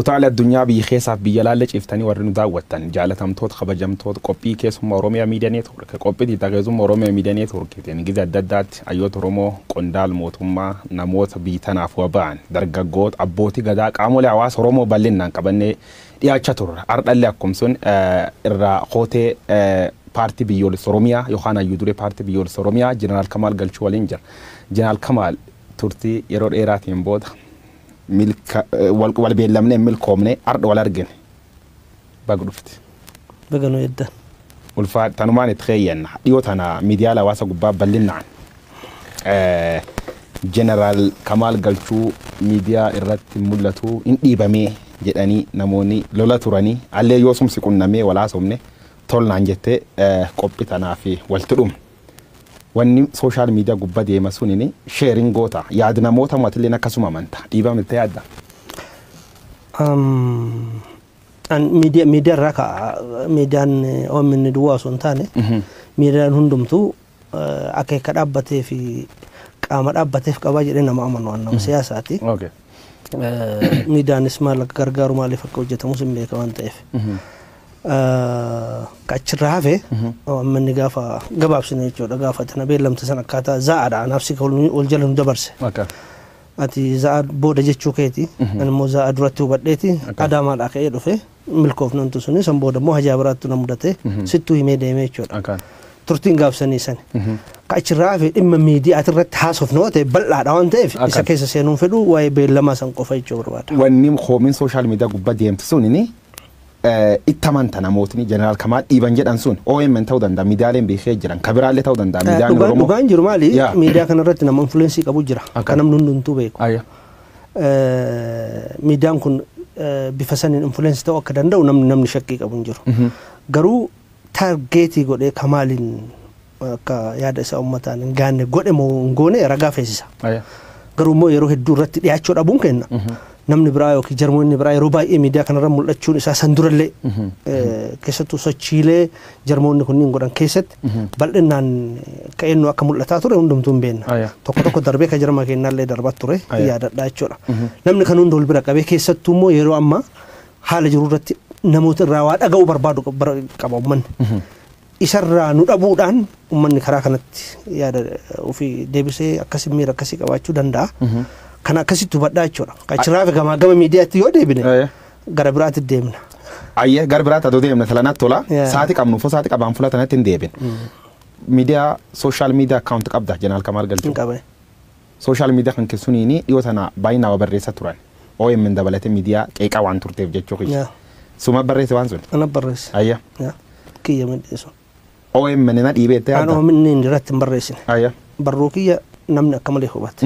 Kutaalee addunyaa biyya keessaaf biyya laalle ciiftanii warri nu daawwattan, jaalatamtoota, kabajamtoota qophii keessummaa Oromiyaa Miidiyaa Neetwoork, qophii keessummaa Oromiyaa Miidiyaa Neetwoorkiitiin gize adda addaatti hayyoota Oromoo, qondaal mootummaa, namoota biyya tanaaf ba'an, dargaggoota, abbootii gadaa, qaamolee hawaasa Oromoo bal'inaan qabannee dhiyaachaa turre. Ardhallee akkuma sun irraa kootee paartii biyyoolessa Oromiyaa yookaan hayyuu duree paartii biyyoolessa Oromiyaa Jeneraal Kamaal Galchuu waliin jira. Jeneraal Kamaal, turtii yeroo dheeraatiin booda wal beellamnee milkoomne, ardha wal argine. Baga dhufti. Baga nu eddan. Ulfaa tanumaan itti keeyyanna. Dhiyoo tana miidiyaa hawaasa gubbaa bal'inaan Jeneraal Kamaal Galchuu miidiyaa irratti mul'atu, hin dhiibamee jedhanii namoonni lola turanii allee yoo sumsi qunnamee walaasomne tolnaan jettee qophii tanaa fi walitti dhumne. Wanni social media gubbaa deema sunini sharing goota yaada namoota mootilleen akkasuma amanta dhiibamte yaadda. Miidiyaa irraa ka'a. Miidiyaan OMN duwwaa osoo hin taane, miidiyaan hundumtuu akeeka dhaabbatee fi qaama dhaabbateef qabaa jedhee nama amanu, waan nama siyaasaati. Miidiyaanis maal akka gargaaru, maaliif akka hojjetamus hin beeka waan ta'eef. Achirraa hafe, OMN gaafa gabaabsine jechuudha, gaafa tana beellamte san akkaataa za'aadha anaaf ol jala nu dabarse. Ati za'a booda jechuu keeti, ani immoo za'a duratti hubadheeti Adaamaadhaa ka'ee dhufe. Milkoofnantu suni san booda immoo hajaa biraattu na mudate, sittuu himee deemee jechuudha. Turtiin gaafsanii sani. Ka achirraa hafe, dhimma miidiyaa irratti haasofnu yoo ta'e bal'aadha waan ta'eef, isa keessa seenuun fedhu, waa'ee beellamaa san qofa jechuu barbaada. Wanni hoomiin social media gubbaa deemtu sunini itti amanta namootni Jeneraal Kamaal dhiiban jedhan sun OMN ta'uu danda'a, miidiyaaleen beekee jiran kabiraallee ta'uu danda'a, miidiyaan Oromoo. Dhugaan jiru maali? Miidiyaa kanarratti nama influence qabu jira. Kan namni hundumtuu beeku. Miidiyaan kun bifa saniin influence ta'uu akka danda'u namni shakkii qabu hin jiru. Garuu target godhee Kamaaliin akka yaada isaa uummataan hin gaanne godhe moo hin goone ragaa feesisa. Garuu immoo yeroo hedduu irratti dhiyaachuu dhabuun kenna. Namni biraa yookiin jarmoonni biraa yeroo baay'ee miidiyaa kanarra mul'achuun isaa san durallee, keessattuu sochiilee jarmoonni kunniin godhan keessatti bal'inaan akka eenyu akka mul'ataa ture hundumtuu hin beekna. Tokko tokko darbee ka jarma kennaallee darbaa ture yaadadhaa jechuudha. Namni kan hunda wal bira qabee, keessattuu immoo yeroo ammaa haala jiru irratti namoota irraa waa dhaga'uu barbaadu qaba uummanni. Isarraa nu dhabuudhaan uummanni karaa kanatti yaada ofii deebisee akkasii miira akkasii qabaachuu danda'a. Kana akkasitti hubadhaa jechuudha. Achirraa fi gamaa gama miidiyaatti yoo deebine gara biraatti deemna. Ayyee, gara biraatti adoo deemna talanatti tola. Sa'aatii qabnu fo sa'aatii qabaan fuula tanatti hin deebin. Miidiyaa, social media account qabda, Jeneraal Kamaal Galchuu? Hin qabe. Social media kan keessuniini dhiyoo tana baay'inaa barreessa turan. OMN dabalatee miidiyaa qeeqaa waan turteef jechuu kiyya. Suma barreesse waan sun? Ana barreesse. Kiyya midheessu. OMN na dhiibeettee Aan yaadda? OMN irratti hin barreessine. Barruu kiyya namni akka malee hubate.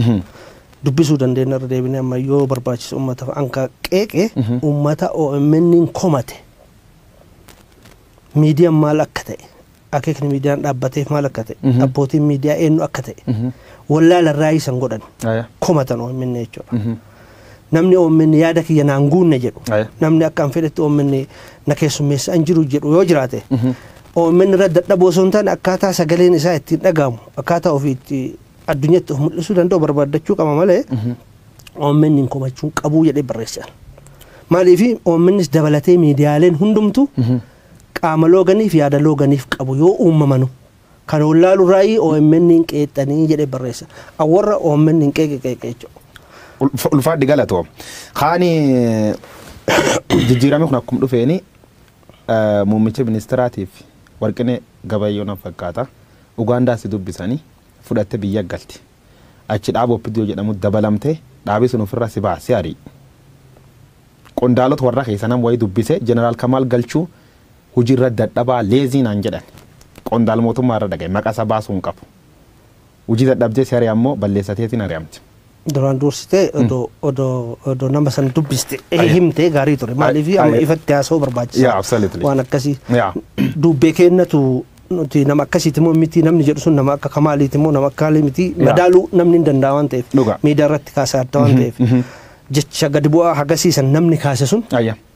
Dubbisuu dandeenya irra deebinee amma yoo barbaachise uummata anka qeeqee uummata OMN komate. Miidiyaan maal akka ta'e, akeekni miidiyaan dhaabbateef maal akka ta'e, abbootiin miidiyaa eenyu akka ta'e wallaala irraa isan godhan komatan OMN jechuudha. Namni OMN yaada kiyya naan guunne jedhu, namni akka an fedhetti OMN na keessummeessa an jiru jedhu yoo jiraate, OMN irra dadhaboo osoo hin taane akkaataa sagaleen isaa ittiin dhagahamu, akkaataa ofii itti addunyaatti of mul'isuu danda'u barbaaddachuu qaba malee OMN hin komachuun qabuu jedhee barreessan. Maaliif OMNs dabalatee miidiyaaleen hundumtu qaama looganiif yaada looganiif qabu yoo uumamanu. Kan wallaalu raayii OMN hin qeexxanii jedhee barreessa. Awwarra OMN hin qeeqe qeeqe jechuudha. Ulfaadhi, galatoo. Kaani jijjiiramni kun akkuma dhufeeni muummicha ministeeraatiif Warqinee Gabayyoo nan fakkaata. Ugaandaa si dubbisanii fudhatte biyya galti. Achi dhaaba OPDO jedhamu dabalamte, dhaabii sun ofirra si baasee ari'i. Qondaalota warra keessa nam wayii dubbise, Jeneraal Kamaal Galchuu hojiirra dadhabaa, lazy naan jedhan. Qondaal mootummaa irra dhagaye, maqaa isaa baasuu hin qabu. Hojii dadhabdee si ari'an ammoo balleessateetiin ari'amti. Duraan dursitee odoo nama san dubbiste himtee gaarii ture. Maaliif amma ifatti haasa'uu barbaachisa. Waan akkasii. Dubbee kennatu nuti nama akkasiiti moo miti, namni jedhu sun nama akka Kamaaliiti moo nama akka Haalii miti, madaaluu namni hin danda'a waan ta'eef. Miidiyaa irratti kaasaa adda waan ta'eef. Jecha gadi bu'aa hagasiisan namni kaase sun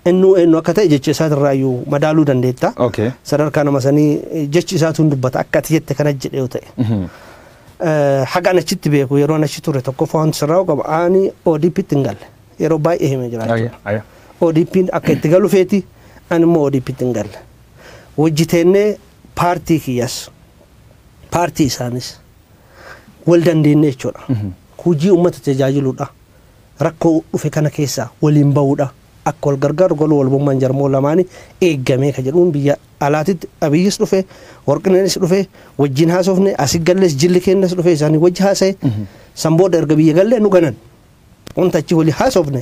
innuu eenyu akka ta'e jecha isaatirraayyuu madaaluu dandeetta. Sadarkaa nama sanii jechi isaatu hin dubbata akka ati jette kana jedhe yoo ta'e. Haga an achitti beeku, yeroo an achi ture, tokkoffaa wanti sirraa qaba, ani ODP'tti hin galle, yeroo baay'ee himee jira jechuudha. ODP'n akka itti galu feeti, ani immoo ODP'tti hin galle. Hojjiteennee paartii kiyyas paartii isaanis wal dandeenye jechuudha. Hojii uummata tajaajiluudha. Rakkoo dhufe kana keessaa waliin bahuudha. Akka wal gargaaru galuu walbummaan jarmoo lamaanii eeggamee ka jedhuun biyya alaatitti Abiyyis dhufe, Warqineenis dhufe, wajjin haasofne, asii gallees jilli keenyas dhufe, isaanii wajji haasa'e. San booda erga biyya gallee nu ganan. Wanta achi walii haasofne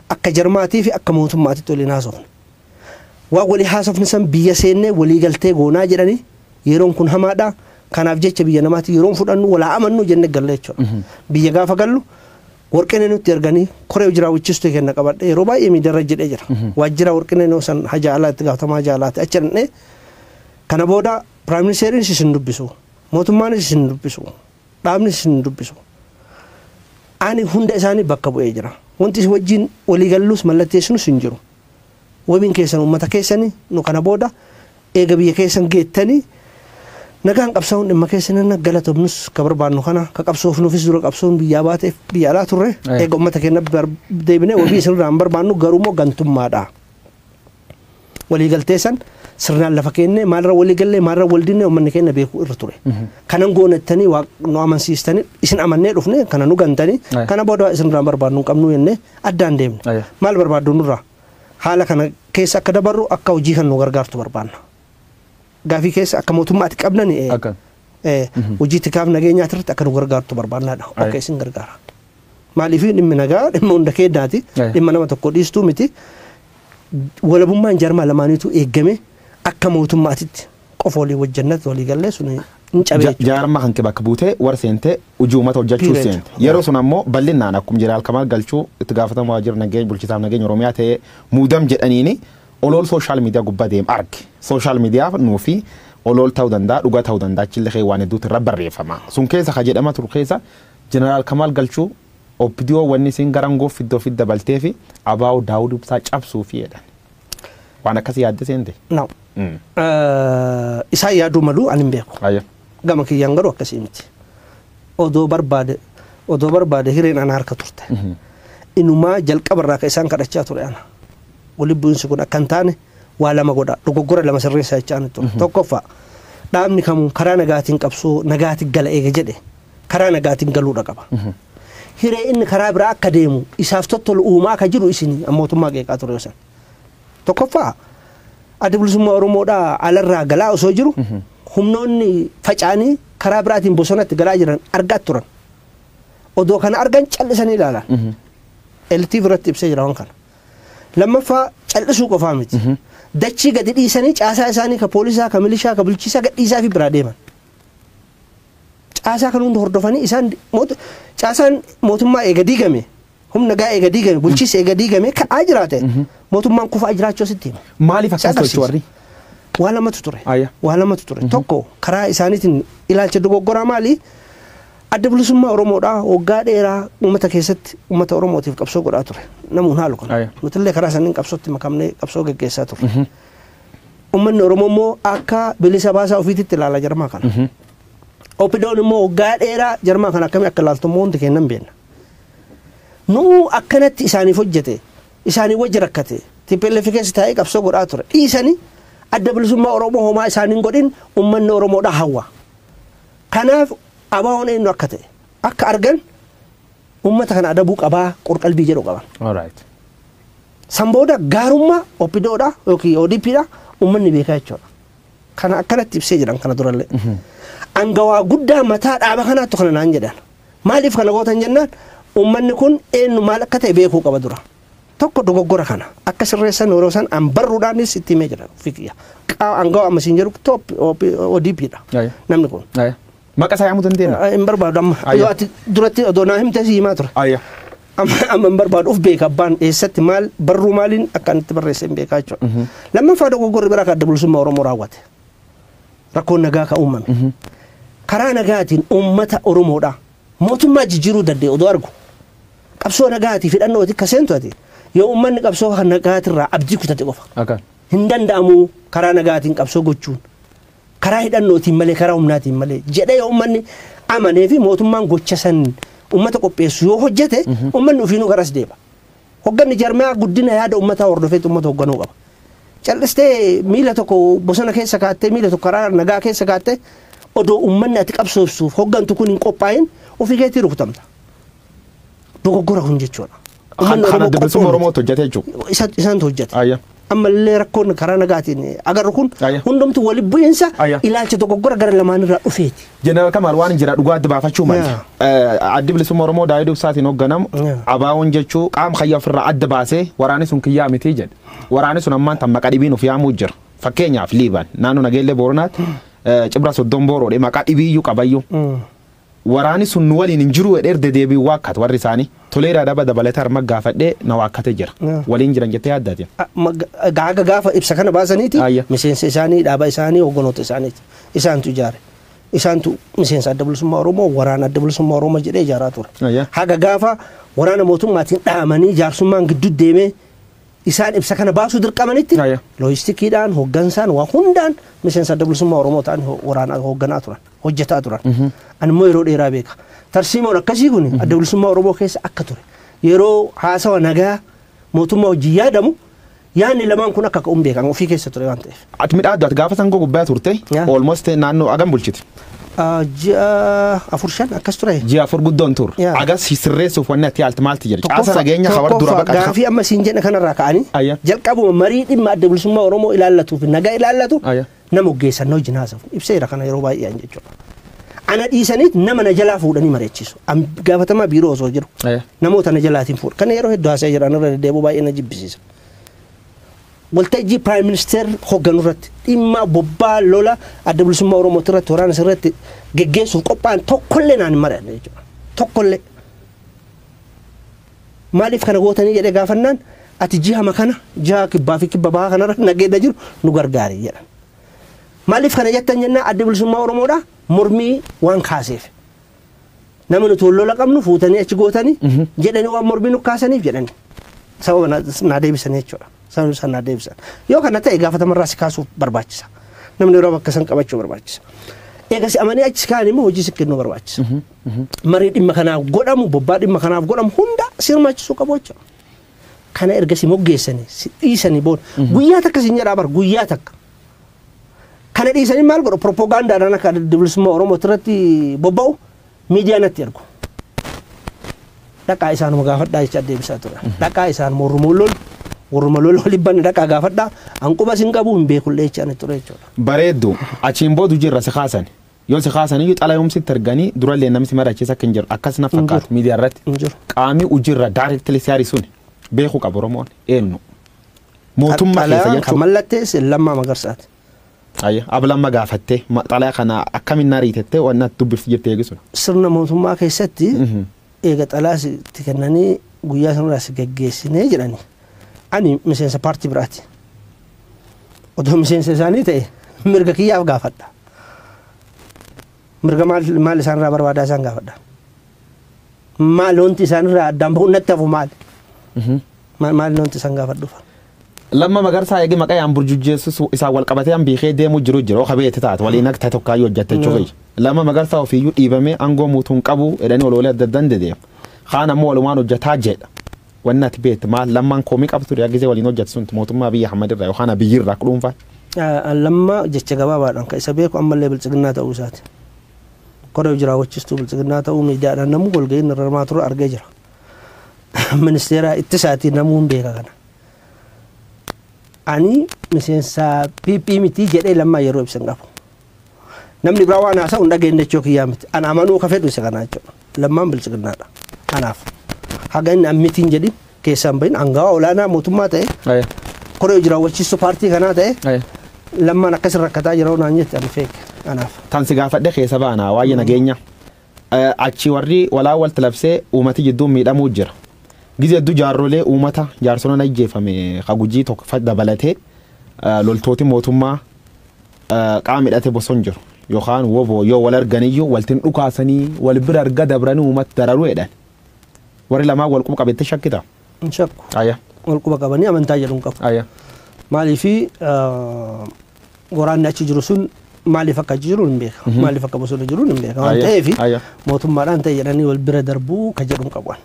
akka jarmaatii fi akka mootummaatitti waliin haasofne. Waan walii haasofne san biyya seennee walii galtee goonaa jedhanii yeroon kun hamaadha. Kanaaf jecha biyya namaatti yeroon fudhannu walaa amannu jennee galle jechuudha. Biyya gaafa gallu Warqinee nutti erganii koree jiraawwichistu kenna qabadhe yeroo baay'ee miidiyaarra jedhee jira. Waajjira Warqinee san haja alaa itti gaafatamaa haja alaatti achi dhaqnee kana booda piraayim ministeeriin isin dubbisu, mootummaanis isin dubbisu, dhaabnis isin dubbisu. Ani hunda isaanii bakka bu'ee jira. Wanti isin wajjin walii gallus mallatteessinus hin jiru. Wabiin keessan uummata keessanii nu kana booda eega biyya keessan geettanii nagaan qabsaa'uun dhimma keessan galatoomnus ka barbaannu kana ka qabsoofnuufis dura qabsoon biyyaa baateef biyya alaa turre eega uummata keenya deebinee wabii isinirraa hin barbaannu garuu immoo gantummaadha. Walii galtee san sirnaan lafa kennee maalirra walii gallee maalirra wal dinne uummanni keenya beekuu irra ture. Kanan goonettanii nu amansiistanii isin amannee dhufne kana nu gantanii kana booda isinirraa hin barbaannu hin qabnu jennee addaan deemne. Maal barbaaddu nurraa? Haala kana keessa akka dabarru akka hojii kan nu gargaartu barbaanna. Gaafii keessa akka mootummaatti qabnani hojii tikaaf nageenyaa irratti akka nu gargaartu barbaannaadha. Akka isin gargaara. Maaliif dhimmi nagaa dhimma hunda keenyaati, dhimma nama tokko dhiistuu miti. Walabummaan jarmaa lamaaniitu eeggame akka mootummaatitti qofa walii wajjannatti walii gallee sun hin cabee jechuudha. Jaarmaa kan bakka buutee warra seentee hojii uummata hojjechuu seente. Yeroo sun ammoo bal'inaan akkuma Jeneraal Kamaal Galchuu itti gaafatamaa waajjira nageenya bulchiisaaf nageenya Oromiyaa ta'ee muudam jedhaniini olool sooshaal miidiyaa gubbaa deem arge. Sooshaal miidiyaa nuufi olool ta'uu danda'a, dhugaa ta'uu danda'a, achillee waan hedduutu irra barreeffama. Sun keessa ka jedhama turu keessa Jeneraal Kamaal Galchuu OPDO wanni isin garangoo fiddoo fidda dabaltee fi Abaa'oo Daawud Ibsaa cabsuu fi jedhan. Waan akkasii yaadde seente? No. Isaan yaaduu malu ani hin beeku. Gama kiyyaan garuu akkasii miti. Odoo barbaade hireen ana harka turte. Inumaa jalqabarraa ka isaan kadhachaa ture ana. Walitti bu'iinsi kun akka hin taane waa lama godha. Dogoggora lama sirreessaa jechaa ani ture. Tokkoffaa dhaabni kamuu karaa nagaatiin qabsoo nagaatiin gala eega jedhe karaa nagaatiin galuudha qaba. Hiree inni karaa biraa akka deemu isaaf tottolu uumaa akka jiru isin mootummaa qeeqaa ture san. Tokkoffaa adda bilisummaa Oromoodhaa alarraa galaa osoo jiru humnoonni faca'anii karaa biraatiin bosonatti galaa jiran argaa turan. Odoo kana argan callisanii ilaalan. LTV irratti ibsee jira waan kana. Lammaffaa callisuu qofaa miti. Dachii gadi dhiisanii caasaa isaanii ka poolisaa, ka milishaa, ka bulchiisaa gad dhiisaa fi biraa deeman. Caasaa kan hunda hordofanii isaan caasaan mootummaa eega diigame, humna gaa eega diigame, bulchiisa eega diigame ka'aa jiraate mootummaan kufaa jiraachuu asitti hima. Maaliif akkas tolchu warri? Waa lamatu ture. Waa lamatu ture. Tokko karaa isaaniitiin ilaalcha dogoggoraa maali? Adda bilisummaa Oromoodhaa waggaa dheeraa uummata keessatti uummata Oromootiif qabsoo godhaa ture. Namuun haalu kana. Nutillee karaa isaaniin qabsootti makamnee qabsoo geggeessaa turre. Uummanni Oromoo immoo akka bilisa baasaa ofiititti ilaala jarmaa kana. OPDO'n immoo waggaa dheeraa jarmaa kana akkamii akka ilaaltu immoo hundi keenya hin beekna. Nuu akkanatti isaaniif hojjete, isaanii wajji rakkate, TPLF keessa taa'ee qabsoo godhaa ture. Dhiisanii adda bilisummaa Oromoo homaa isaaniin godhin uummanni Oromoodhaa hawwa. Kanaaf ABO'n eenyu akka ta'e akka argan uummata kana adabuu qabaa qorqalbii jedhu qaban. San booda gaarummaa OPDOdha yookiin ODPdha uummanni beekaa jechuudha. Kana akkanatti ibsee jiran kana durallee. Angawaa guddaa mataa dhaaba kanaattu kana naan jedhan. Maaliif kana gootan jennaan uummanni kun eenyu maal akka ta'e beekuu qaba dura. Tokko dogoggora kana akka sirreessan yeroo san an barruudhaanis itti himee jira fiqiyya. Angawaa amma siin jedhu top ODPdha namni kun. Maqaa isaa yaamuu dandeenya? Hin barbaadu amma. Yoo ati duratti odoo naa himte si himaa ture. Amma hin barbaadu of beeka abbaan eessatti maal barruu maaliin akka inni itti barreesse hin beekaa jechuudha. Lammaffaa dogoggorri biraa kan adda bilisummaa Oromoo raawwate. Rakkoon nagaa kan uumame. Karaa nagaatiin uummata Oromoodhaa mootummaa jijjiiruu danda'e odoo argu. Qabsoo nagaatii fidhannoo akka seentu ati yoo uummanni qabsoo nagaatirraa abdii kutate qofa. Hin danda'amu karaa nagaatiin qabsoo gochuun. Karaa hidhannootiin malee karaa humnaatiin malee jedhee yoo uummanni amanee fi mootummaan gocha san uummata qopheessu yoo hojjete uummanni ofiinuu garas deema. Hogganni jarmiyaa guddina yaada uummataa hordofeetu uummata hogganuu qaba. Callistee miila tokko bosona keessa kaattee, miila tokko karaa nagaa keessa kaattee, odoo uummanni ati qabsoofsuuf hoggantu kun hin qophaa'in ofii keetii rukutamta. Dogoggora kun jechuudha. Kan Adda Bilisummaa Oromootu hojjete jechuudha. Isaantu hojjete. Ammallee rakkoon karaa nagaatiin agarru kun hundumtu wali bu'iinsa ilaalcha dogoggora gara lamaanirraa dhufeeti. Jeneraal Kamaal, waan jira dhugaa adda baafachuu maali? Addi Bilisummaa Oromoo Daawud Ibsaatiin hoogganamu abaawoon jechuu qaama kayya ofirraa adda baasee waraanni sun kiyyaa miti jedhe. Waraanni sun ammaan tan maqaa dhibiin of yaamuu jira. Fakkeenyaaf Liibaan naannoo Nageellee Booranaatti Cibra Soddon Booroodhe maqaa dhibiiyyuu qabayyuu. Waraanni sun nu waliin hin jiru jedhee deddeebiin waakkatu warri isaanii. Toleeraa Daba dabalatee harma gaafadhee na waakkate jira. Waliin jiran jettee yaaddaati. Gaaga gaafa ibsa kana baasaniiti miseensa isaanii, dhaaba isaanii, hogganoota isaaniiti. Isaantu ijaare. Isaantu miseensa Adda Bilisummaa Oromoo, waraana Adda Bilisummaa Oromoo jedhee ijaaraa ture. Haga gaafa waraana mootummaatiin dhahamanii jaarsummaan gidduu deemee isaan ibsa kana baasuu dirqamanitti loojistikiidhaan, hooggansaan, waa hundaan miseensa Adda Bilisummaa Oromoo ta'an waraana hoogganaa turan, hojjetaa turan. Ani immoo yeroo dheeraa beeka. Tarsiimoon akkasii kun Adda Bilisummaa Oromoo keessa akka ture. Yeroo haasawa nagaa mootummaa hojii yaadamu yaadni lamaan kun akka ka'uun beekamu ofii keessa ture waan ta'eef. Ati midhaaddu ati gaafa sangoo gubbaa turte almost naannoo agam bulchite? Ji'a 4-5 akkas ture. Ji'a 4 guddoon tur. Agas sirreessuuf wanni ati yaalte maalti jira? Caasa nageenya hawar dura baqata. Gaafii amma siin jedhe kanarraa ka'anii jalqabuma marii dhimma Adda Bilisummaa Oromoo ilaallatuuf nagaa ilaallatu nama hoggeessan na wajjin haasawu. Ibseera kana yeroo baay'ee jechuudha. Ana dhiisaniit nama na jalaa fuudhanii mari'achiisu. Gaafatamaa biiroo osoo jiru. Namoota na jalaatiin fuudhu. Kana yeroo hedduu haasa'ee jira, irra deddeebi'uu baay'ee na jibbisiisa. Waltajjii Prime Minister hoogganu irratti dhimma bobbaa lola Adda Bilisummaa Oromoo irratti waraana irratti geggeessuuf qophaa'an tokkollee naan hin mari'anne jechuudha. Tokkollee. Maaliif kana gootanii jedhee gaafannaan, ati ji'a kana ji'a kibbaa fi kibba bahaa kanarra nageenya jiru nu gargaari jedhan. Maaliif kana jettan jennaan, Adda Bilisummaa Oromoodha mormii waan kaaseef. Nama nuti wal lola qabnu fuutanii achi gootanii jedhanii waan mormii nu kaasaniif jedhani. Sababa naa deebisan jechuudha. Sababa isaan naa deebisan. Yoo kana ta'e gaafatamarraa si kaasuuf barbaachisa. Namni yeroo bakka san qabachuu barbaachisa. Egaa si amanii achi kaan immoo hojii si kennuu barbaachisa. Marii dhimma kanaaf godhamu, bobbaa dhimma kanaaf godhamu hunda si hirmaachisuu qabu jechuudha. Kana erga si moggeessanii si dhiisanii booda guyyaa takka si jedhaa bar guyyaa takka. Kana dhiisanii maal godhu? Propoogaandaadhaan akka Adda Bilisummaa Oromoo irratti bobba'u miidiyaa natti ergu. Dhaqaa isaanuma gaafadhaa jecha deebisaa ture. Dhaqaa isaan mormuu lolu, warruma lola waliin banne dhaqaa gaafadhaa, hanquba sin qabu hin beekullee jecha ani ture jechuudha. Bareeddu, achiin boodu jirra si kaasan. Yoo si kaasan iyyuu xalayoomsitti erganii durallee namni si marachiisa akka hin jiru akkas na fakkaatu miidiyaa irratti. Qaamni hojiirra directly si harisuun beekuu qabu Oromoon eenyu. Mootummaa keessa jechuudha. Kan mallatteesse Lammaa Magarsaati. Ablamma gaafattee xalayaa kana akkamiin na riitettee waan natti dubbifti jettee eegisuun. Sirna mootummaa keessatti eega xalayaa itti kennanii guyyaa sanarraa si geggeessinee jedhani. Ani miseensa paartii biraati. Otoo miseensa isaanii ta'e mirga kiyyaaf gaafadha. Mirga maal isaanirraa barbaadaa isaan gaafadha. Maal wanti isaanirraa addaan bahuun natti hafu maali? Maal wanti isaan gaafadhuuf? Lamma Magarsaa eegi maqaa yaan burjujjeessu isaan wal qabatee an beekee deemuu jiru jira oo qabeetti taate waliin akka tokkaayyuu hojjette jechuudha. Lamma Magarsaa ofiiyyuu dhiibamee aangoo muutuun qabu jedhanii oloolee adda addaan dedeema. Kaan ammoo walumaan hojjetaa jedha. Wanni ati beektu maal? Lammaan koomii qabtu gisee waliin hojjetu sun mootummaa Abiyyi Ahmad irraa yookaan Abiyyi irraa dhuunfaa? Lamma jecha gabaabaadhaan kan isa beeku ammallee biltsiginnaa ta'uu isaati. Koree jiraawwachiistuu biltsiginnaa ta'uu miidiyaadhaan namuu walga'iin irra hirmaa ture argee jira. Ministeera ittisaatii namuu hin beeka kana. Ani miseensa PP miti jedhee Lammaa yeroo ibsan qabu. Namni biraa waan haasa'u hin dhageenye jechuu kiyyaa miti. Ana amanuu ka fedhu isa kana jechuudha. Lammaan biltsiginnaadha. Kanaaf haga inni ammitiin jedhin keessaan bahin aangawa olaanaa mootummaa ta'e koree jiraawwachiistuu paartii kanaa ta'e Lammaan akkas rakkataa jira naan jette ani feeke anaaf. Tan si gaafadhe keessa baanaa waa'ee nageenya. Achi warri walaa walti labsee uummati jidduun miidhamuu jira. Gizee hedduu jaarrolee uummata jaarsona ajjeefame hagujii tokko dabalatee loltooti mootummaa qaama hidhate boson jiru yookaan woboo yoo wal arganiyyuu waltiin dhukaasanii wal bira arga dabranii uummata dararuu jedhan. Warri lamaan wal quba qabetti shakkita. Hin shakku. Wal quba qabanii amantaa jedhuun qabu. Maaliifi waraanni achi jiru sun maaliif akka achi jiru hin beeka. Maaliif akka bosona jiru hin beeka. Waan ta'eef mootummaadhaan ta'e jedhanii wal bira darbuu ka jedhuun qabu.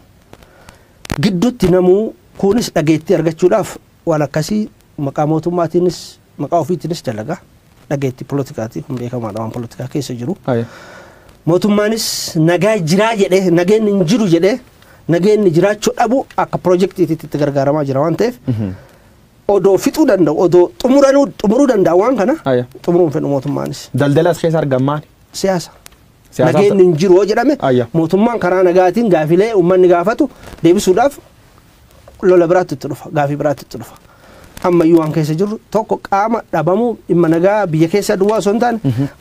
Gidduutti namuu Kunis dhageettii argachuudhaaf waan akkasii maqaa mootummaatiinis maqaa ofiitiinis dalaga. Dhageettii poolitikaati kun beekamaadha waan poolitikaa keessa jiru. Mootummaanis nagaa jiraa jedhee nageenyi hin jiru jedhee nageenyi jiraachuu dhabu akka piroojeektiitti itti gargaaramaa jira waan ta'eef odoo fixuu danda'u odoo xumuruu danda'a waan kana xumuruun fedhu mootummaanis. Daldala as keessa argamaan? Siyaasa. Nageenyi hin jiru yoo jedhame mootummaan karaa nagaatiin gaafilee uummanni gaafatu deebisuudhaaf lola biraatti itti dhufa gaafii biraatti itti dhufa. Ammayyuu waan keessa jirru tokko qaama dhabamuu dhimma nagaa biyya keessa duwwaa osoo hin taane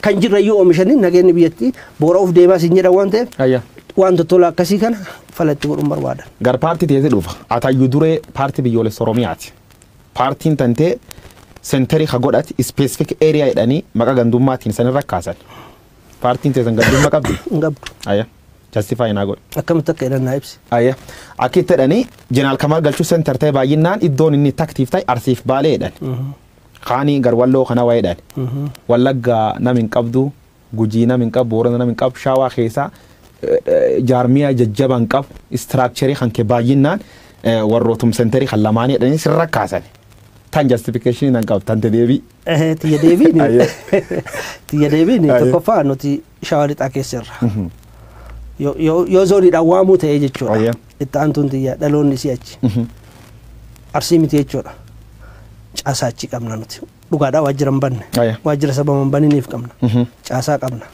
kan jirrayyuu oomishanii nageenyi biyyattii boora'uuf deemaa siin jedhan waan ta'eef waan toltola akkasii kana falatti godhuun barbaadan. Gar paartii teessee dhufa. Ataayyuu duree paartii biyyoolessa Oromiyaati. Paartiin tantee sentarii ka godhate specific area jedhanii maqaa gandummaatiin sanirra kaasan. Paartiin teessan gandummaa qabdi? Hin qabdu. Justify naa godhe. Akkamitti akka jedhan naa ibsi. Akka itti jedhanii Jeneraal Kamaal Galchuu center ta'e baay'inaan iddoon inni taktiif ta'e Arsiif Baalee jedhan. Kaanii Garwalloo kana waa jedhan. Wallaggaa nam hin qabdu, Gujii nam hin qabu, Boorana nam hin qabu, Shaawaa keessaa jaarmiyaa jajjabaa hin qabu, istiraakcharii kan kee baay'inaan warrootum senterii kan lamaanii jedhanii sirra kaasan. Tan justification nan qabu, tante deebii. Tiyya deebiin. Tiyya deebiin tokkoffaa nuti Shawaa lixaa keessa jirra. Yoo zooniidhaan waamuu ta'e jechuudha. Itti aantuun tiyya dhaloonni isii achi. Arsii miti jechuudha. Caasaa achi qabna nuti. Dhugaadhaa waajjira hin banne. Waajjira sababa hin baniniif qabna. Caasaa qabna.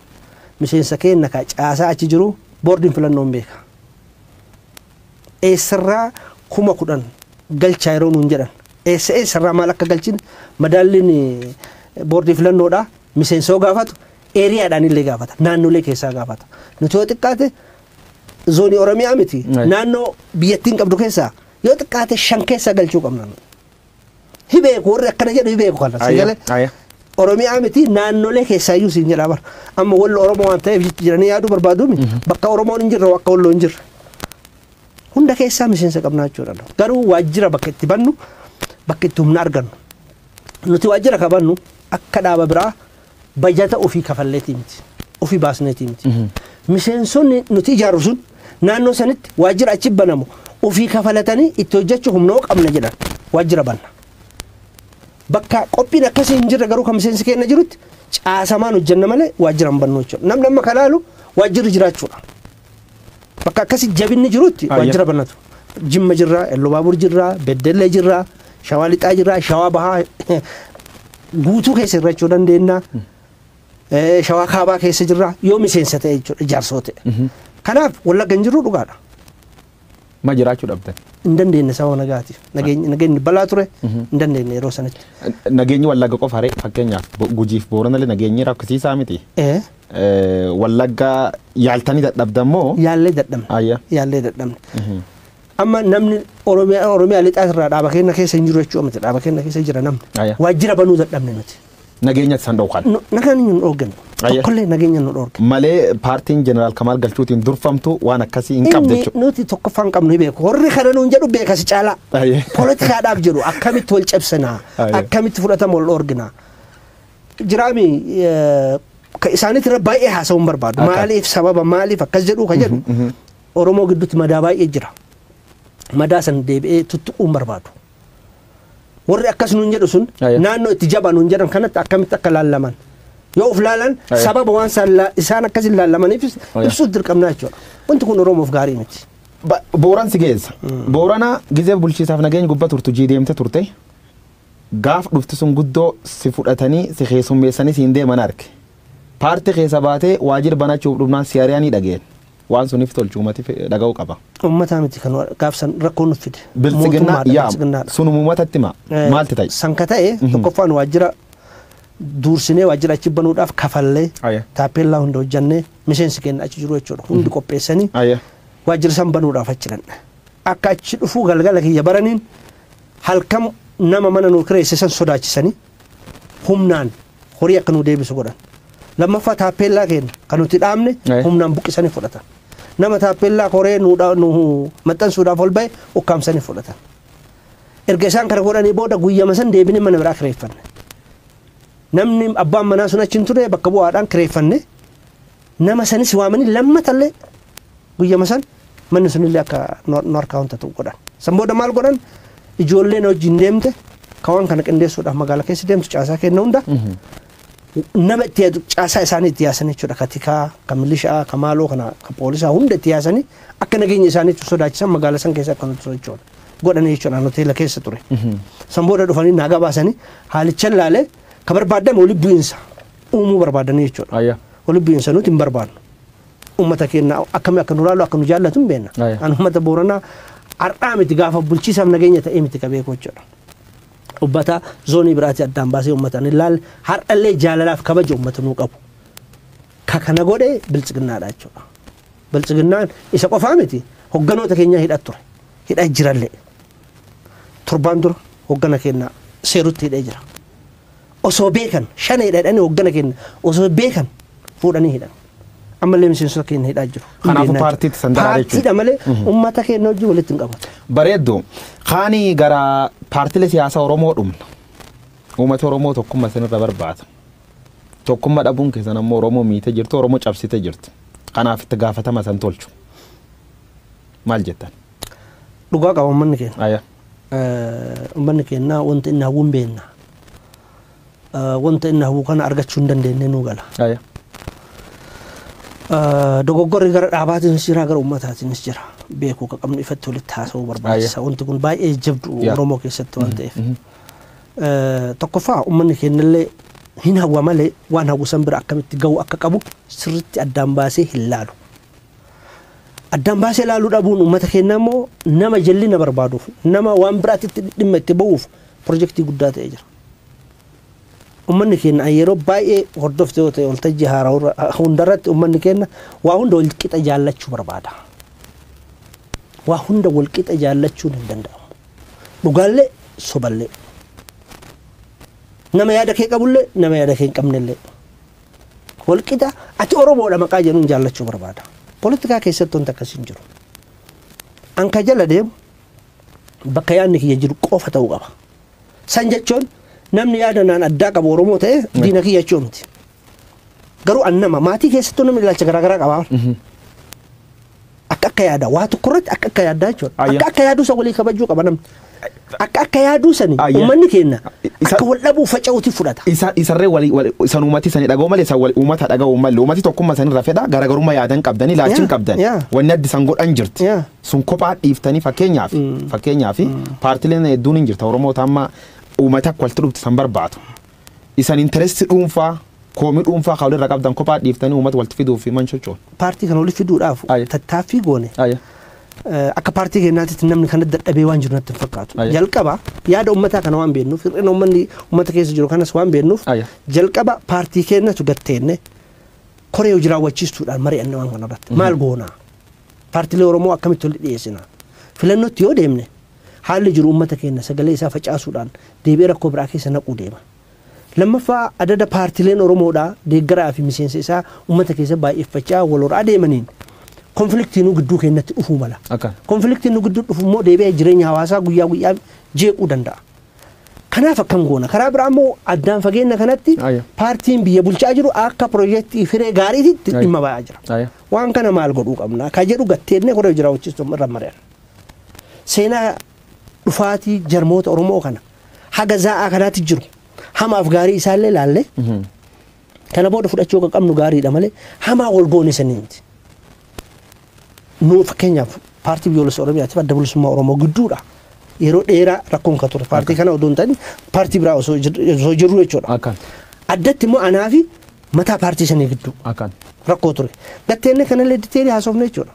Miseensa keenya ka caasaa achi jiru boordiin filannoo hin beeka. Eessarraa 10,000 galchaa yeroo nuun jedhan. Eessarraa maal akka galchine madaalliin boordii filannoodhaa miseensoo gaafatu eeriyaadhaan illee gaafata naannolee keessaa gaafata. Nuti yoo xiqqaate zoonii Oromiyaa miti naannoo biyyattiin qabdu keessaa yoo xiqqaate 5 keessaa galchuu qabna. Hibeeku warri akkana jedhu hibeeku kana sigalee Oromiyaa miti naannolee keessaa iyyuu siin jedhaa bara. Amma wallo Oromoo waan ta'eef jiranii yaaduu barbaaduu bakka Oromoon hin jirre bakka walloo hin jirre. Hunda keessaa miseensa qabna jechuudha. Garuu waajjira bakka itti bannu bakka itti humna argannu. Nuti waajjira qabannu akka dhaaba biraa bajata ofii kafalleetii miti. Ofii baasneetii miti. Miseensonni nuti ijaarru sun naannoo sanitti waajjira achi banamu ofii kafalatanii itti hojjechuu humna qabna jedhan waajjira banna. Bakka qophiin akkasii hin jirre garuu kan miseensi keenya jirutti caasamaan hojjenna malee waajjira hin bannu jechuudha. Namni amma kalaalu waajjirri jiraachuudha. Bakka akkasii jabinni jirutti waajjira bannatu. Jimma jirraa, Elloo Baabur jirraa, Beddellee jirraa, Shawaa lixaa jirraa, Shawaa bahaa guutuu keessa irra dandeenya. Shawaa kaabaa keessa jirraa yoo miseensa ta'e jechuudha ijaarsoo ta'e. Kanaaf Wallagga hin jirru dhugaadha. Ma jiraachuu dhabdan? Hin dandeenye sababa nagaatiif. Nageenyi balaa ture hin dandeenye yeroo sanatti. Nageenyi Wallagga qofa ree fakkeenyaaf Gujiif Booranallee nageenyi rakkisiisaa miti. Wallagga yaaltanii dadhabdan moo? Yaallee dadhabne. Yaallee dadhabne. Amma namni Oromiyaa lixaa irraa dhaaba keenya keessa hin jiru jechuudha miti dhaaba keenya keessa jira namni. Waajjira banuu dadhabne nuti. Nageenya isaan dhooqan. Nageenya nu dhoorgan. Tokkollee nageenya nu dhoorgan. Malee paartiin Jeneraal Kamaal Galchuutiin durfamtu waan akkasii hin qabdu jechuudha. Nuti tokkoffaan qabnu hin beeku. Warri kana nuun jedhu beekas caalaa. Poolitikaadhaaf jedhu akkamitti wal cabsinaa akkamitti fudhatama wal dhoorginaa. Jiraami isaaniitti irra baay'ee haasa'uun barbaadu. Maaliif sababa maaliif akkas jedhu kan jedhu Oromoo gidduutti madaa baay'ee jira. Madaa san deebi'ee tuttuquun barbaadu. Warri akkas nuun jedhu sun naannoo itti jabaa nuun jedhan kanatti akkamitti akka laallaman. Yoo of laalan sababa waan isaan akkas hin laallamaniif ibsuuf dirqamnaa jechuudha. Wanti kun Oromoof gaarii miti. Booran si geessa. Boorana gizee bulchiisaaf nageenya gubbaa turtu jii deemte turte. Gaaf dhufti sun guddoo si fudhatanii si keessummeessanii siin deeman arge. Paartii keessa baatee waajjira banachuuf dhufnaan si ari'anii dhageen. Waan suniif tolchu uummati dhaga'uu qaba. Uummataa miti kan gaafsan rakkoo nuuf fide. Biltsiginnaa yaa sun uummatatti hima maalti ta'e? Sanka ta'e tokkoffaan waajjira duursinee waajjira achi banuudhaaf kafallee taappeellaa hunda hojjannee miseensi keenya achi jiru jechuudha hundi qopheessanii waajjira san banuudhaaf achi dhanne. Akka achi dhufuu galgala kiyya baraniin halkan nama mana nuu kireesse san sodaachisanii humnaan horii akka nuu deebisu godhan. Lammaffaa taappeellaa keenya kan nuti dhaabne humnaan buqqisanii fudhatan. Nama taappeellaa koree nu maxxansuudhaaf ol ba'e ukkaamsanii fudhatan. Erga isaan kana godhanii booda guyyama san deebinee mana biraa kireeffanne. Namni abbaan manaa sun achi hin ture bakka bu'aadhaan kireeffanne. Nama sanis waamanii lammatallee guyyama san Manni sunillee akka nu harkaa wanta ta'u godhan. San booda maal godhan? Ijoolleen wajjin deemte kan kana qindeessuudhaaf magaalaa keessa deemtu caasaa kenna hunda nama itti yaadu caasaa isaanii itti yaasan jechuudha. Ka tikaa, ka milishaa, ka maaloo kana, ka poolisaa hunda itti yaasanii akka nageenya isaaniitti sodaachisan magaalaa san keessa akka nuti socho'an godhanii jechuudha. Hoteela keessa ture. San booda dhufanii naa gabaasanii haalicha laalee ka barbaadame walitti bu'iinsa uumuu barbaadanii jechuudha. Walitti bu'iinsa nuti hin barbaadnu. Uummata keenya akkamii akka nu laalu akka nu jaallatu hin beekna. An uummata Booranaa har'aa miti gaafa bulchiisaaf nageenya ta'ee miti ka beeku jechuudha. Ubbata zoonii biraatti addaan baasee uummata ni laal har'allee jaalalaaf kabaja uummata nuu qabu. Ka kana godhe biltsiginnaadha jechuudha. Biltsiginnaan isa qofaa miti hogganoota keenya hidhat ture. Hidhaa jirallee. Torbaan dura hoggana keenya seerutti hidhee jira. Osoo beekan shan hidhanii hoggana keenya osoo beekan fuudhanii hidhan. Ammallee miseensota keenya hidhaa jiru. Kanaafuu paartiitti san daraa jechuudha. Paartiidha malee uummata keenya wajjin walitti hin qabatu. Bareedduu kaanii gara paartiilee siyaasaa Oromoo dhumna. Uummata Oromoo tokkummaa isinirra barbaada. Tokkummaa dhabuun keessan ammoo Oromoo miitee jirtu, Oromoo cabsitee jirtu. Kanaaf itti gaafatama san tolchu. Maal jettan? Dhugaa qaba uummanni keenya. Uummanni keenya wanta inni hawwu hin beekna. Wanta inni hawwu kana argachuu hin dandeenye nuu gala. Dogoggorri gara dhaabaatiinis jira gara uummataatiinis jira. Beekuu ka qabnu ifatti walitti haasa'uu barbaachisa. Wanti kun baay'ee jabdu Oromoo keessatti waan ta'eef. Tokkoffaa uummanni keenyallee hin hawwa malee waan hawwu san bira akkamitti ga'uu akka qabu sirriitti addaan baasee hin laalu. Addaan baasee laaluu dhabuun uummata keenya immoo nama jallina barbaaduuf nama waan biraatti dhimma itti ba'uuf pirojektii guddaa ta'ee jira. Uummanni keenya yeroo baay'ee hordofte yoo ta'e waltajjii haaraa hundarratti uummanni keenya waa hunda walqixa jaallachuu barbaada. Waa hunda walqixa jaallachuun hin danda'amu. Dhugaallee soballee. Nama yaada kee qabullee nama yaada kee hin qabnellee. Walqixa ati Oromoodha maqaa jedhuun jaallachuu barbaada. Poolitikaa keessatti wanti akkasii hin jiru. An ka jala deemu bakka yaadni kiyya jiru qofa ta'uu qaba. San jechuun namni yaada naan addaa qabu Oromoo ta'e diina kiyya jechuu miti. Garuu an nama maatii keessattuu namni ilaalcha garaagaraa qaba. Akka akka yaada waa tokko irratti akka akka yaaddaa jechuudha. Akka akka yaaduu san walii kabajuu qaba namni. Akka akka yaaduu sani uummanni keenya akka wal dhabuu faca'uuti fudhata. Isarree walii isan uummati sani dhaga'u malee isan uummata dhaga'u malee uummati tokkummaa sanirra fedha garaagarummaa yaadan qabdanii ilaalchin qabdan wanni addi san godhan jirti. Sun kophaa dhiiftanii fakkeenyaaf paartileen hedduun hin jirta Oromoota amma uummata akka walitti dhufti san barbaadu. Isan intarestii dhuunfaa koomii dhuunfaa kan walirra qabdan kophaa dhiiftanii uummata walitti fiduuf man socho'u. Paartii kana walitti fiduudhaaf tattaaffii goone. Akka paartii keenyaatti namni kana dadhabee waan jiru natti hin fakkaatu. Jalqaba yaada uummataa kana waan beeknuuf hir'ina uummanni uummata keessa jiru kanas waan beeknuuf jalqaba paartii keenyatu gatteenne koree hojii raawwachiistuudhaan mari'anne waan kana irratti maal goonaa? Paartiilee Oromoo akkamitti walitti dhiyeessina? Filannootti yoo deemne haalli jiru uummata keenya sagalee isaa facaasuudhaan deebi'ee rakkoo biraa keessa naquu deema. Lammaffaa adada paartiileen Oromoodhaa deeggaraa fi miseensa isaa uummata keessa baay'effachaa wal horaa deemaniin konfliktiin nu gidduu keenyatti dhufuu mala. Konfliktiin nu gidduu dhufu immoo deebi'ee jireenya hawaasaa guyyaa guyyaa jeequu danda'a. Kanaaf akkam goona? Karaa biraa immoo addaan fageenya kanatti paartiin biyya bulchaa jiru akka pirojektii firee gaariitti dhimma ba'aa jira. Waan kana maal godhuu qabna? Ka jedhu gatteennee koree hojii raawwachiistu irra mari'an. Seenaa dhufaatii jarmoota Oromoo kana haga zaa'aa kanaatti jiru hamaaf gaarii isaallee laalle kana booda fudhachuu akka qabnu gaariidha malee hamaa wal goone sanii miti. Nu fakkeenyaaf paartii biyyoolessa Oromiyaatiif adda bilisummaa Oromoo gidduudha. Yeroo dheeraa rakkoon kan ture paartii kana odoo hin ta'in paartii biraa osoo jirru jechuudha. Addatti immoo anaa fi mataa paartii sanii gidduu rakkoo ture. Gatteenne kanallee diteelii haasofne jechuudha.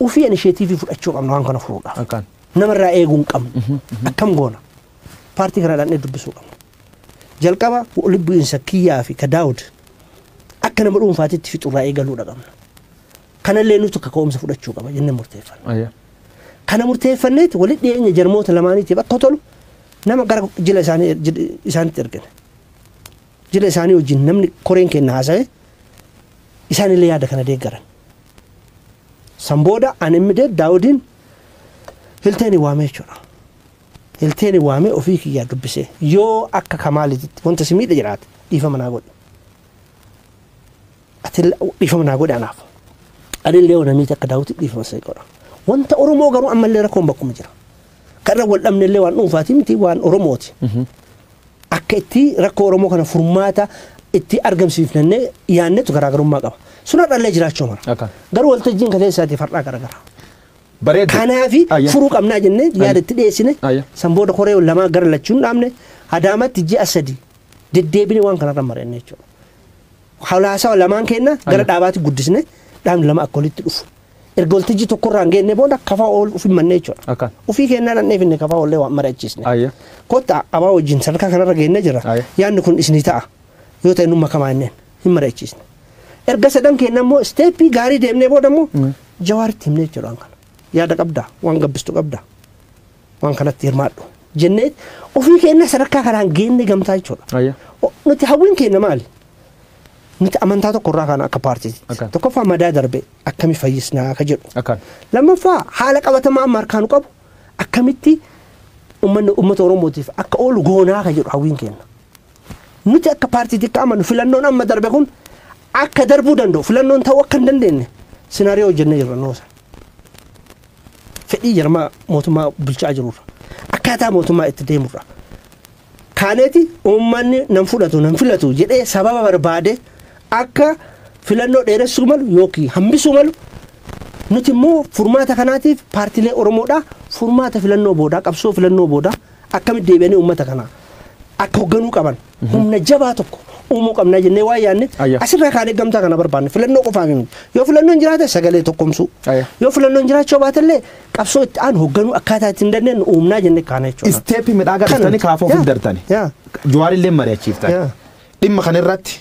Ofii inisheetiivii fudhachuu qabna waan kana furuudhaaf. Namarraa eeguu hin qabnu. Akkam goona? Paartii kana dhaqnee dubbisuu qabna. Jalqaba walitti bu'iinsa kiyyaa fi ka Daawud akka nama dhuunfaatitti fixurraa eegaluudha qabna. Kanallee nuti akka ka'umsa fudhachuu qaba jennee murteeffanna. Kana murteeffanneeti walitti dhiyeenya jarmoota lamaaniitiif akka tolu nama gara jila isaaniitti ergine. Jila isaanii wajjin namni koreen keenya haasa'e isaanillee yaada kana deeggaran. San booda ani immoo Daawudiin Hilteeni waamee jechuudha. Hilteeni waamee ofii kiyyaa dubbisee yoo akka Kamaalitti wanta si miidha jiraate dhiifama naa godhi. Ati dhiifama naa godhi anaaf. Anillee yoo namiiti akka daawwitti dhiifama isa godha. Wanta Oromoo garuu ammallee rakkoon bakkuma jira. Karra wal dhabnellee waan dhuunfaati miti, waan Oromooti. Akka itti rakkoo Oromoo kana furmaata itti argamsiifnannee yaannetu garaagarummaa qaba. Sun har'allee jiraachuu mala. Garuu waltajjiin kaleessaatiif har'aa garagara. Bareedu. Kanaafi furuu qabnaa jennee yaada itti dhiyeessine san booda koree lamaa gara lachuun dhaabne Adaamaatti ji'a 3 deddeebine waan kanarra mari'anne jechuudha. Hawaasaa lamaan kenna gara dhaabaatti guddisne dhaabni lama akka walitti dhufu. Erga waltajjii tokkorraa hin geenne booda kafaa ol ofii mannee jechuudha. Ofii kennaa dhannee finne kafaa ollee waan mari'achiisne. Kottaa abaa wajjin sadarkaa kanarra geenne jira. Yaadni kun isinii ta'a. Yoo ta'e numma kamaa jenneen hin mari'achiisne. Erga sadan kenna immoo isteeppii gaarii deemnee booda immoo Jawaaritti himnee jechuudha waan kana. Yaada qabdaa, waan gabbistu qabdaa, waan kanatti hirmaadhu jennee ofii keenya sadarkaa kanaan geenne gamtaa jechuudha. Nuti hawwiin keenya maali? Nuti amantaa tokkorraa kana akka paartiitti. Tokkoffaa madaa darbe akkami fayyisnaa akka jedhu. Lammaffaa haala qabatamaa amma harkaa nu qabu akkamitti uummanni uummata Oromootiif akka oolu goonaa akka jedhu hawwiin keenya. Nuti akka paartiitti akka amannu filannoon amma darbe kun akka darbuu danda'u filannoon ta'uu akka hin dandeenye sinaariyoo hojjennee jirra noosa. Fedhii jarmaa mootummaa bulchaa jirurra akkaataa mootummaa itti deemurra kaaneeti uummanni nan fudhatu nan filatu jedhee sababa barbaade akka filannoo dheeressuu malu yookiin hambisuu malu nuti immoo furmaata kanaatiif paartiilee Oromoodhaa furmaata filannoo boodaa qabsoo filannoo boodaa akkamitti deebi'anii uummata kanaa akka hoogganuu qaban humna jabaa tokko uumuu qabnaa jennee waa yaadne asirraa kaanee gamtaa kana barbaanne filannoo qofaaf miti. Yoo filannoon jiraate sagalee tokkomsuu yoo filannoon jiraachuu baatellee qabsoo itti aanu hoogganuu akkaataa ittiin dandeenyu uumnaa jennee kaana jechuudha. Isteeppii midhaagaa dhuftanii kaafoo of dartani. Jawaarillee mari'achiiftani. Dhimma kanarratti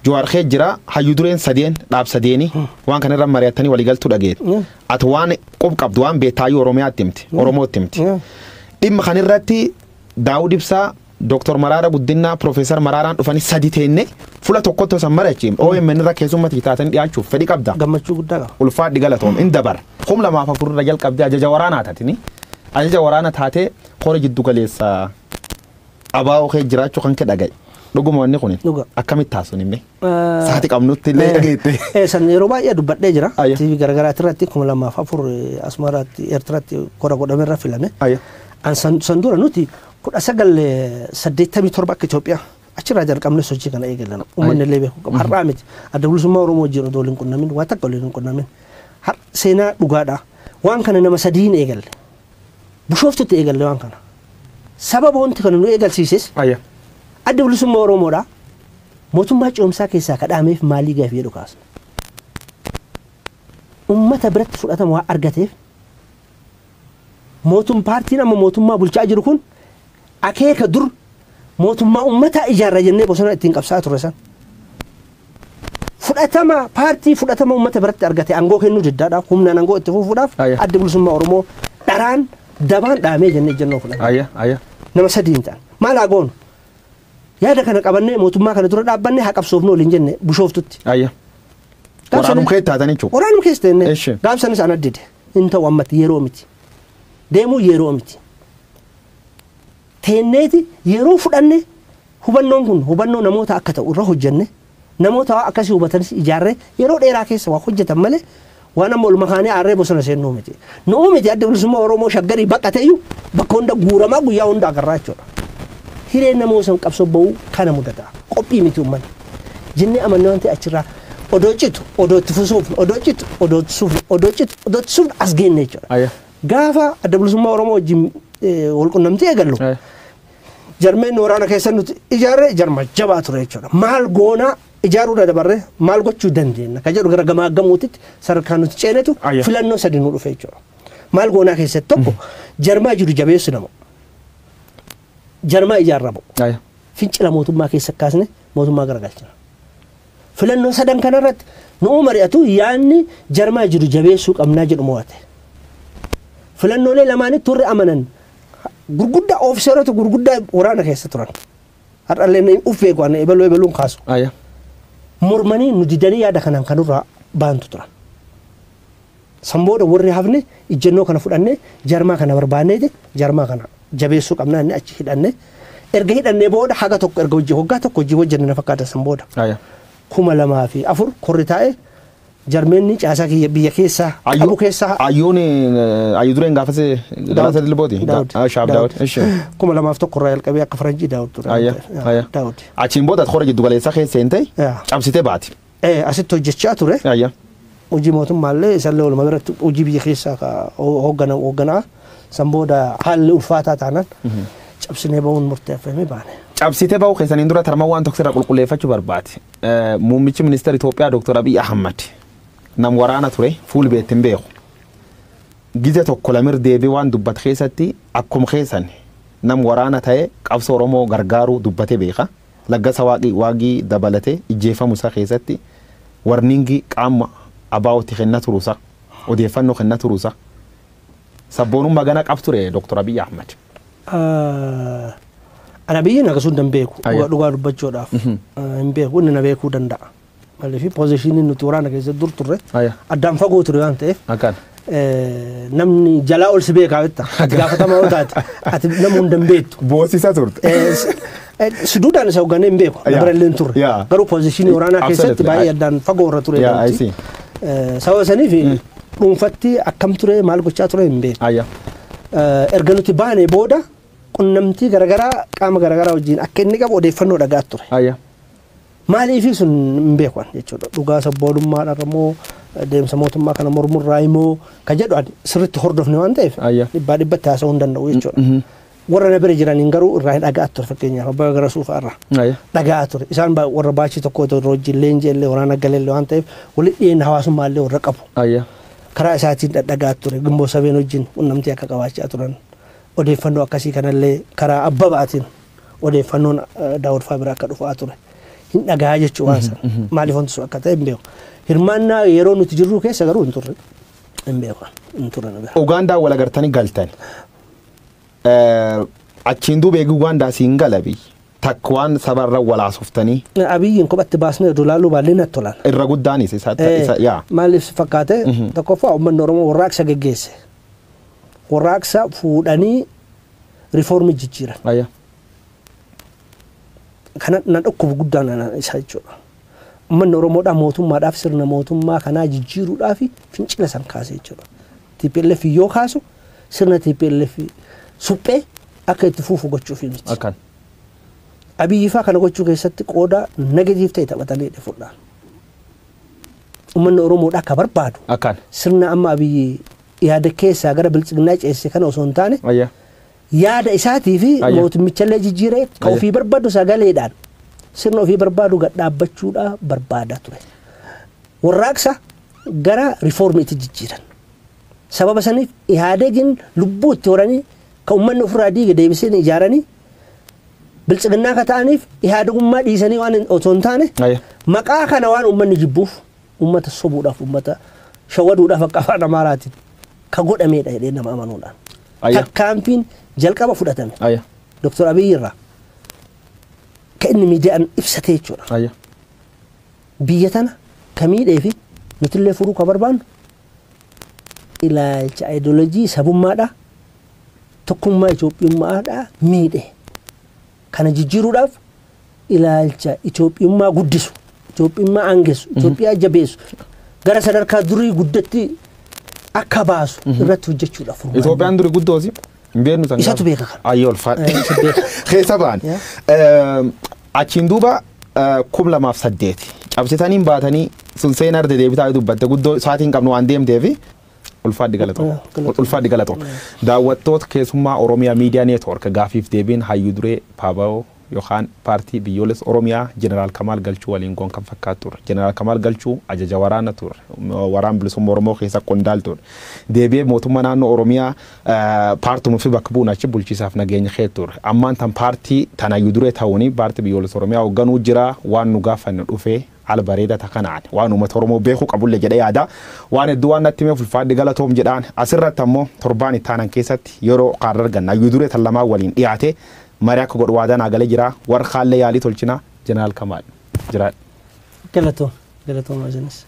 Jawaar kee jira hayyuu dureen sadeen dhaab sadeeni waan kanarra mari'attanii waliigaltuu dhageet. Ati waan qub qabdu waan beektaayyuu Oromiyaatti himti Oromootti himti. Dhimma kanarratti Daawud Ibsaa Dr. Maraara Guddinaa Profeesar Maraaraan dhufanii sadi teenne fuula tokkotti osoo mari'achiifne OMN irra keessumatti taatanii dhiyaachuuf fedhii qabda. Gammachuu guddaa qaba. Ulfaadhi galatoom in dabara. 2004 irra jalqabdee ajaja waraanaa taatini. Ajaja waraanaa taatee hora jiddu galeessa abaa'oo kee jiraachuu kan kee dhagaye. Dhuguma wanni kun akkamitti taasisuun himme? Sa'aatii qabnutti illee dhageette. San yeroo baay'ee dubbadhee jira. TV garaagaraatti irratti 2004 Asmaraatti Eertiraatti kora godhame irra filame. San dura nuti 1987 akka Itoophiyaa achirraa jalqabne sochii kana eegalan uummanni illee beekuu qaba. Har'aa miti adda bilisummaa Oromoo wajjin odoo waliin qunnamin waa takka waliin qunnamin seenaa dhugaadha. Waan kana nama sadiin eegalle Bishooftutti eegalle waan kana. Sababa wanti kana nu eegalsiises adda bilisummaa Oromoodha mootummaa ce'umsaa keessaa kadhaameef maalii gaafii jedhu kaasne. Uummata biratti fudhatama waa argateef mootum paartiin amma mootummaa bulchaa jiru kun akeeka dur mootummaa uummataa ijaarra jennee bosona ittiin qabsaa turre san. Fudhatama paartii fudhatama uummata biratti argate aangoo kennuu diddaadhaaf humnaan aangoo itti fufuudhaaf adda bilisummaa Oromoo dharaan dabaan dhaamee jennee ejjennoo fudhanne. Nama sadiin ta'an maal haa goonu? Yaada kana qabannee mootummaa kana dura dhaabbannee haa qabsoofnu waliin jenne Bishooftutti. Waraanum keessa taatanii jechuudha. Waraanum keessa teenne gaafsanis ana dide hin ta'u ammatti yeroo miti. Deemuu yeroo miti. Teenneeti yeroo fudhanne hubannoon kun hubannoo namoota akka ta'u irra hojjenne namoota waa akkasii hubatanis ijaarree yeroo dheeraa keessa waa hojjetan malee waan amma olma kaanee aarree bosona seennuu miti. Nu'uu miti adda bilisummaa Oromoo shaggarii baqateeyyuu bakka hunda guuramaa guyyaa hunda agarraa jechuudha. Hireen namoota san qabsoo ba'uu kana mudata. Qophii miti uummanni. Jennee amannee waan ta'e achirraa odoo citu odoo itti fusuuf odoo citu odoo itti suufne odoo citu odoo itti suufne as geenne jechuudha. Gaafa adda bilisummaa Oromoo wajjin wal qunnamtii eegallu jarmeen waraana keessa nuti ijaarree jarma jabaa ture jechuudha. Maal goonaa ijaaruudha dabarree maal gochuu dandeenya ka jedhu gara gamaa gamuutitti sadarkaa nuti ceenetu filannoo sadi nu dhufe jechuudha. Maal goonaa keessatti tokko jarmaa jiru jabeessu nama. Jarmaa ijaarramu. Fincila mootummaa keessa kaasne mootummaa garagalchina. Filannoo sadan kanarratti nu mari'atu yaanni jarmaa jiru jabeessuu qabnaa jedhu mo'ate. Filannoolee lamaanitti warri amanan gurguddaa ofiseerota gurguddaa waraana keessa turan. Har'allee uf beeku ani ebaluu ebaluun kaasu. Mormanii nu didanii yaada kanaan kanurraa baantu turan. San booda warri hafne ijjennoo kana fudhannee jarmaa kana barbaanneeti jarmaa kana jabeessuu qabnaa inni achi hidhanne. Erga hidhannee booda haga tokko erga hojii hoggaa tokko hojii hojjenne na fakkaata san booda. 2004 korri taa'e Jarmeenni caasaa kiyya biyya keessaa qabu keessaa. Ayyuun ayyuu dureen gaafase Galaasaa Dilbooti. Shaab Daawud. 2001 irraa jalqabee akka faranjii Daawud ture. Daawud. Achiin booda hora jiddu galeessaa keessa seentee cabsitee baati. Asitti hojjechaa ture. Hojii mootummaallee isallee walumaa biratti hojii biyya keessaa hoogganaa san booda haalli ulfaataa taanaan cabsinee ba'uun murteeffamee baane. Cabsitee ba'uu keessaniin dura tarma waan tokko irraa qulqulleeffachuu barbaade. Muummichi ministeera Itoophiyaa Dr. Abiy Ahmad nam waraana ture fuul beektiin beeku. Gize tokko lamir deebii waan dubbate keessatti akkuma keessan nam waraana ta'e qabsoo Oromoo gargaaruu dubbate beeka. Laggasa waaqii dabalatee ijjeefamu isaa keessatti warningi qaama abaa'otti kenna turuusa odeeffannoo kenna turuusa. Sabboonummaa gana qab ture Dr. Abiy Ahmad. Ana biyyi akkasumas hin beeku dhugaa dubbachuudhaaf hin beeku inni na beekuu danda'a. Maaliif poozishinii nuti waraana keessatti dur turre addaan fagoo ture waan ta'eef namni jalaa ol si beekaa bitta ati gaafatamaa yoo taate ati nama hunda hin beektu. Boosisa turte. Suduudhaan isa hoogganee hin beeku na bira illee hin turre garuu poozishinii waraanaa keessatti baay'ee addaan fagoo irra ture. Sababa saniif dhuunfatti akkam ture maal gochaa ture hin beeku. Erga nuti baane booda qunnamtii garaagaraa qaama garaagaraa wajjin akka inni qabu odeeffannoo dhagaa ture. Maaliif sun hin beeku jechuudha. Dhugaa sabboonummaadhaan immoo deemsa mootummaa kana mormurraa immoo kan jedhu sirriitti hordofne waan ta'eef dhibbaa dhibbatti haasa'uu hin danda'u jechuudha. Warra na bira jiraniin garuu irraa hin dhagaa ture fakkeenyaaf abbaa gara suufaa irraa dhagaa ture. Isaan warra baachii tokko otoo wajjin leenjii illee waraana galeellee waan ta'eef walitti dhiyeenya hawaasummaa illee warra qabu. Karaa isaatiin dhadhagaa ture gimboo sabeen wajjin qunnamtii akka qabaachaa turan odeeffannoo akkasii kanallee karaa abba ba'aatiin odeeffannoon Daawud fa'aa bira akka dhufaa ture. Hin dhagaa jechuu waan sana maaliif wanti sun akka ta'e hin beeku. Hirmaannaa yeroo nuti jirru keessa garuu hin turre hin beeku hin turre na bira. Ugaandaa wal agartanii galtan. Achiin duuba eeguu Ugaandaa siin galabi takka waan sabarra walaasoftanii. Abiyyiin kophatti baasnee oduu laaluu baannee natti tolaan. Irra guddaanis isa yaa. Maaliif fakkaate tokkoffaa uummanni Oromoo warraaqsa geggeesse. Warraaqsa fuudhanii riifoormii jijjiiran. Kana na dhukkubu guddaan isa jechuudha. Uummanni Oromoodhaa mootummaadhaaf sirna mootummaa kanaa jijjiiruudhaaf fincila san kaase jechuudha. TPLF yoo kaasu sirna TPLF suphee akka itti fufu gochuuf miti. Abiyyi fa'aa kana gochuu keessatti qooda negatiif ta'e taphatanii fudhaan. Uummanni Oromoodhaa akka barbaadu. Sirna amma Abiyyi yaada keessaa gara bilchiginaa ceesse kana osoo hin taane yaada isaatii fi mootummichallee jijjiiree kan ofii barbaadu sagaleedhaan sirna ofii barbaadu gad dhaabbachuudhaa barbaadaa ture. Warraaqsa gara riifoormiitti jijjiiran. Sababa saniif Ihaadegiin lubbuu itti horanii kan uummanni ofirraa diige deebisee ijaaranii bilchiginnaa akka ta'aniif Ihaadegummaa dhiisanii waan otoo hin taane maqaa kana waan uummanni jibbuuf uummata sobuudhaaf uummata shawwaduudhaaf akka afaan Amaaraatiin ka godhameedha jedhee nama amanuudhaan. Tarkaanfiin jalqaba fudhatame. Dr. Abiy irraa kan inni miidiyaan ibsate jechuudha. Biyya tana ka miidhee fi nutillee furuu ka barbaannu ilaalcha ayidooloojii sabummaadhaa tokkummaa Itoophiyummaadhaa miidhe. Kana jijjiiruudhaaf ilaalcha Itoophiyummaa guddisu, Itoophiyummaa aangessu, Itoophiyaa jabeessu gara sadarkaa durii guddatti akka baasu irratti hojjechuudhaaf. Itoophiyaan durii guddoosi hin beeknu san. Isatu beeka kana. Ayyoo ulfaadha. Keessa ba'an. Achiin duuba 2008 cabsitanii baatanii sun seenaa arde deebitaa dubbatte guddoo sa'aatiin qabnu waan deemteefi ulfaadhi galatoo. Ulfaadhi galatoo. Daawwattoota keessummaa Oromiyaa Miidiyaa Neetwoork gaafiif deebiin hayyuu duree Paaba'oo yookaan paartii biyyoolessa Oromiyaa Jeneraal Kamaal Galchuu waliin goon kan fakkaatu ture. Jeneraal Kamaal Galchuu ajaja waraana ture. Waraan bilisummaa Oromoo keessa qondaal ture. Deebi'ee mootummaa naannoo Oromiyaa paartummaa fi bakka bu'uun achi bulchiisaaf nageenya kee ture. Ammaan tan paartii tan hayyuu duree ta'uuni paartii biyyoolessa Oromiyaa hoogganuu jira waan nu gaafanne dhufee haala bareedaa takkanaan waan uummata Oromoo beekuu qabullee jedhee yaada. Waan hedduu waan natti himeef ulfaadhi galatoom jedhaan asirratti ammoo torbaan itti aanan keessatti yeroo qaarra arganna hayyuu duree tan lamaan waliin dhiyaate marii akka godhu waadaa naa galee jira warra kaallee yaalii tolchina Jeneraal Kamaal jiraadha. Galatoom galatoom isinis.